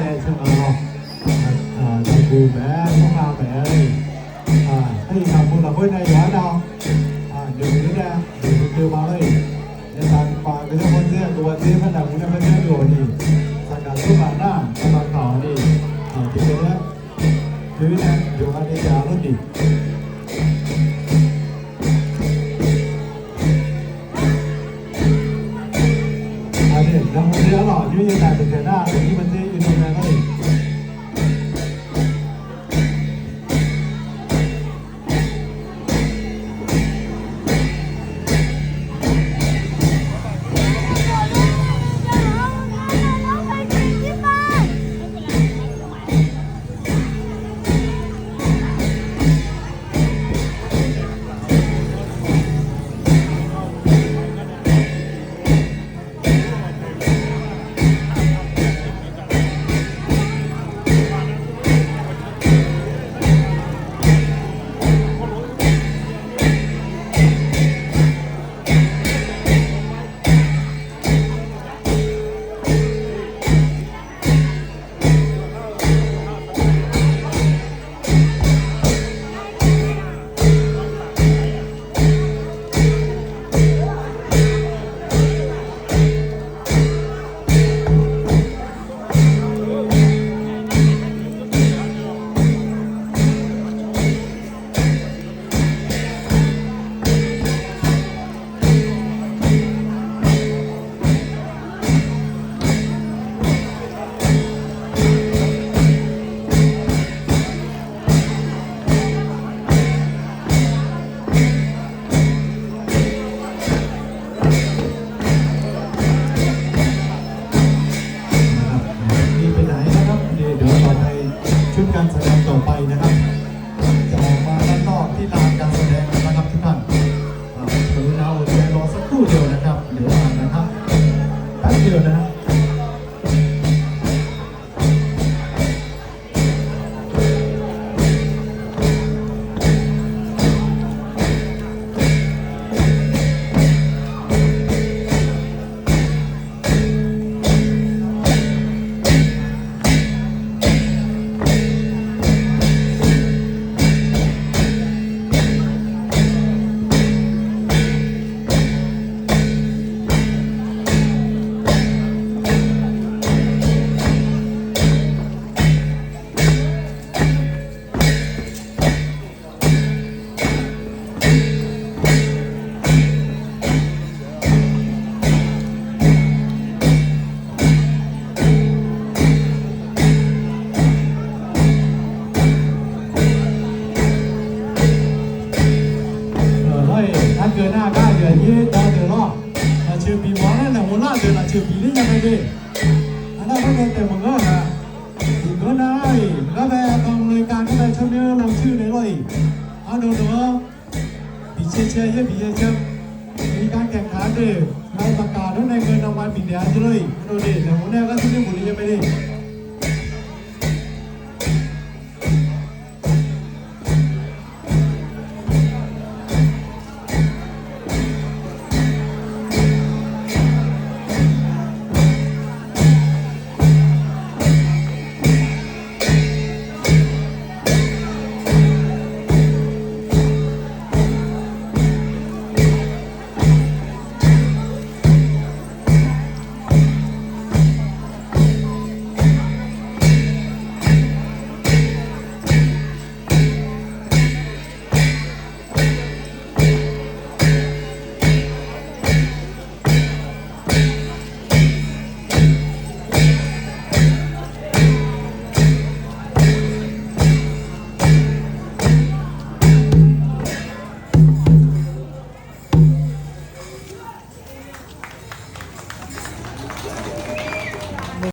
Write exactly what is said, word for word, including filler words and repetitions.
nae teunav-awr, daqbuq maeq-aer, tsawrhaq maeq-aer, aer-iq daqbuq lafkhoer nae yawqha nav-awr, noeqmuiq-ir nae noeqmuiq keuv ma lor-iq. Yaeqtaq tiqpav geuqzar bawdzer aqgeu bawdzer par daqbuq nae bawdzer dov-awq ni, saqgaq tsawrgaq nar-aq, saqgaq kaq-awq ni, tiqkhaeq-aer, doe-ir nae yawqha ni jav-a lor ni. Aqjeq navmaqtser arlawq nymr yaeqtaq tiqkhaeq nar-aq, nymr bawdzer oe dov mae lor-iq.นี่ไปไหนนะครับ นี่เดี๋ยวต่อไป ชุดการแสดงต่อไปนะครับ จะออกมาด้านนอกที่ลานการแสดงแล้วนะครับทุกท่าน อ่า กรุณาอดใจรอสักครู่เดียวนะครับ เดี๋ยวมานะครับ แป๊บเดียวนะฮะ Lawr-iq, narkeuv nar gar aqyuif aqnyir dawv deuq lawr. Lafceuq bif mawf-anr nae naeq mawf lar deuq lafceuq bif ler nya mae de. Aqnar gar nae taeq maqngeur-a. Tiqganr nar-iq, gar bae aqkar mq le ka gar bae tsawrmyanr law cuir nae lawr-iq, ardov dov-anr bif cae cae yaer bif yaer cae. Iqgar kaeq kaq-anr deuq, ngar maqkaq dawr nae ngeur nan ma bif daef-a jir lor-iq, ardov de naeq mawf nae gar tsawrmyanr mawf le nya mae de.